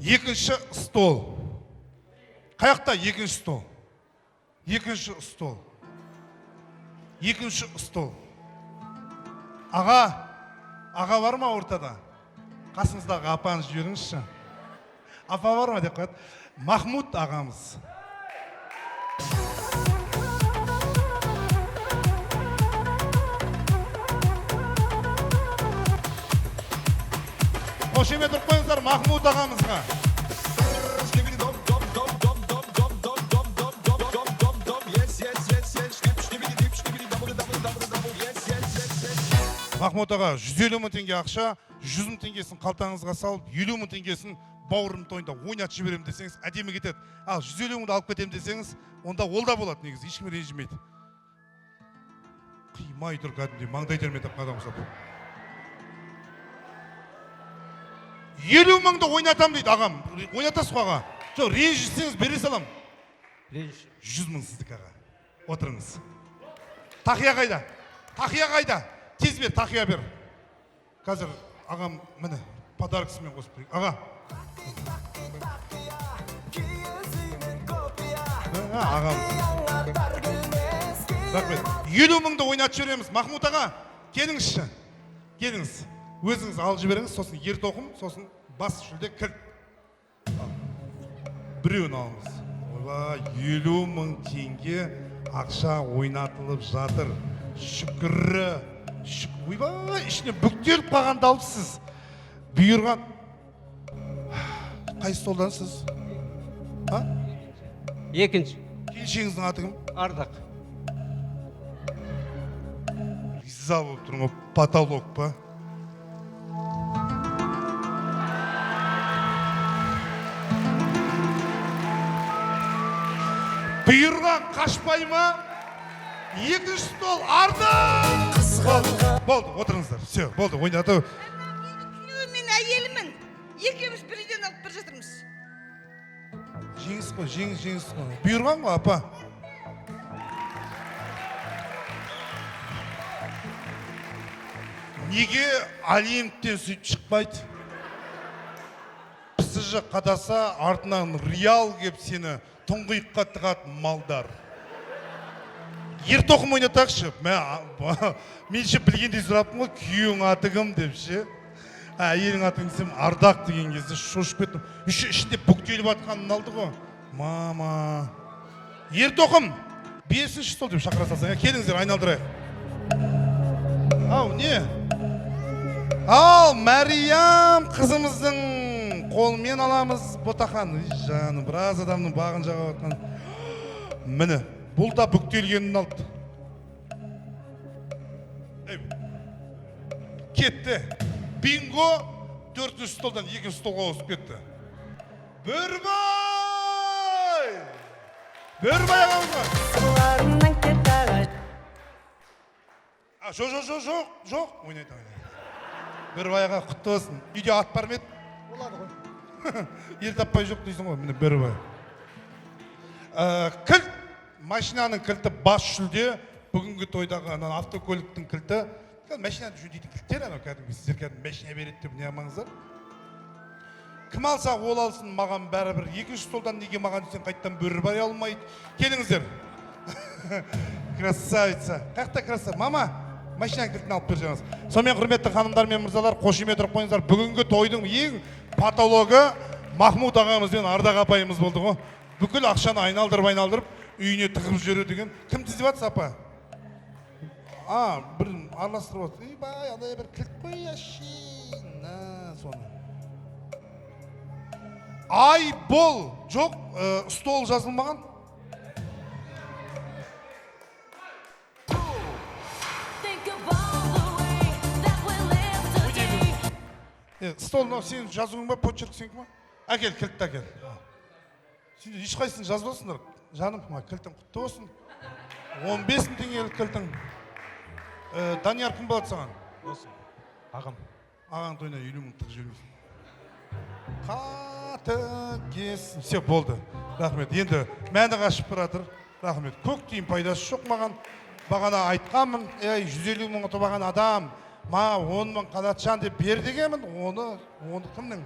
Екінші стол. Қаяқта екінші стол? Екінші стол. Екінші стол. Аға, аға бар ма ортада? Қасыңыздағы апаны жіберіңізші. Апа бар ма деп қояды. Махмуд ағамыз. Қошемет ұрып қойыңыздар Махмуд ағамызға. Махмуд аға, 150 мың теңге ақша, 100 мың теңгесін қалтаңызға салып, 50 мың теңгесін бауырым тойында ойнатып жіберемін десеңіз, әдемі кетеді. Ал 150 мыңды алып кетемін десеңіз, онда ол да болады негізі, ешкім ренжімейді. Қимай тұр кәдімгідей, маңдай термен тапқан адам ұқсап. 50 мыңды ойнатамын дейді ағам. Ойнатасыз ғой аға? Жоқ, ренжісеңіз бере саламын. Реніш. 100 мың сіздікі аға. Отырыңыз. Тақия қайда? Тақия қайда? Тез бер, тақия бер. Қазір ағам міне подаркасымен қосып берейік. Аға. Ағам. Рахмет. 50 мыңды ойнатып жібереміз. Махмуд аға, келіңізші. Келіңіз. Өзіңіз алып жіберіңіз, сосын ер тоқым, сосын бас жүлде кілт. Ал. Біреуін алыңыз. Ойбай, 50 мың теңге ақша ойнатылып жатыр. Шүкірі. Ойбай, ішіне бүктеліп қалғанды алыпсыз. Бұйырған. Қай столдансыз? А? Екінші. Келіншегіңіздің аты кім? Ардақ. Риза болып тұрмын ғой, потолок па? Бұйырған қашпай ма? Екінші стол Ардақ! Болды, болды, отырыңыздар. Все, болды, ойнату. Күйеуім мен әйелімін. Екеуміз бір үйден алып бара жатырмыз. Жеңіс қой, жеңіс, жеңіс қой. Бұйырған ғой, апа. Неге Олимптен сөйтіп шықпайды? ПСЖ қадаса, артынан Реал кеп сені тұңғиыққа тығады малдар. Ер тоқым ойнатайықшы. Мен ше білгендей сұраппын ғой, күйеуің аты кім деп ше. Әйелің аты кім десем, Ардақ деген кезде шошып кеттім. Еще ішінде бүктеліп жатқанын алды ғой. Мама. Ер тоқым, 5-ші стол деп шақыра салсаң, келіңіздер, айналдырайық. Ау, не? Ал, Мәриям қызымыздың қолымен аламыз Ботақан. Үй, жаным, біраз адамның бағын жағып жатқан. Міне, бұл да бүктелгенін алды. Ей, кетті. Бинго 4-ші столдан 2-ші столға ауысып кетті. Бөрібай! Бөрібай ағамызға. А, жоқ, жоқ, жоқ, жоқ, жоқ. Ойнайды, ойнайды. Бөрібай аға, құтты болсын. Үйде ат бар ма еді? Болады ғой. Ел таппай жоқ дейсің ғой, міне Бөрібай. Кілт, машинаның кілті бас жүлде, бүгінгі тойдағы ана автокөліктің кілті. Кәдімгі машинаны жөндейтін кілттер анау кәдімгі, сіздер кәдімгі машина береді деп не қылмаңыздар. Кім алса ол алсын, маған бәрібір. Екінші столдан неге маған десең қайтадан Бөрібай алмайды. Келіңіздер. Красавица. Қаяқта красавица? Мама, машинаның кілтін алып бер жаңыз. Сонымен құрметті ханымдар мен мырзалар, қошемет ұрып қойыңыздар. Бүгінгі тойдың ең патологы Махмуд ағамыз бен Ардақ апайымыз болды ғой. Бүкіл ақшаны айналдырып айналдырып үйіне тығып жіберу деген. Кім тізіп жатсыз, апа? А, бір араластырып отыр. Ойбай, андай бір кілт қой, әшейін. На, соны. Айбол. Жоқ, стол жазылмаған. Стол мынау сенің жазуың ба, почерк сенікі ма? Әкел, кілтті әкел. Сендер ешқайсысын жазбасыңдар. Жаным, мына кілтің құтты болсын. 15 мың теңгелік кілтің. Данияр кім болады саған? Досым. Ағам. Ағаң тойына 50 мың тығып жібермейсің. Қатыгез. Все, болды. Рахмет. Енді мәні қашып бара жатыр. Рахмет. Көк тиын пайдасы жоқ маған. Бағана айтқанмын, ей, 150 мың ұтып алған адам, ма 10 мың Қанатжан деп бер дегенмін, оны кімнің?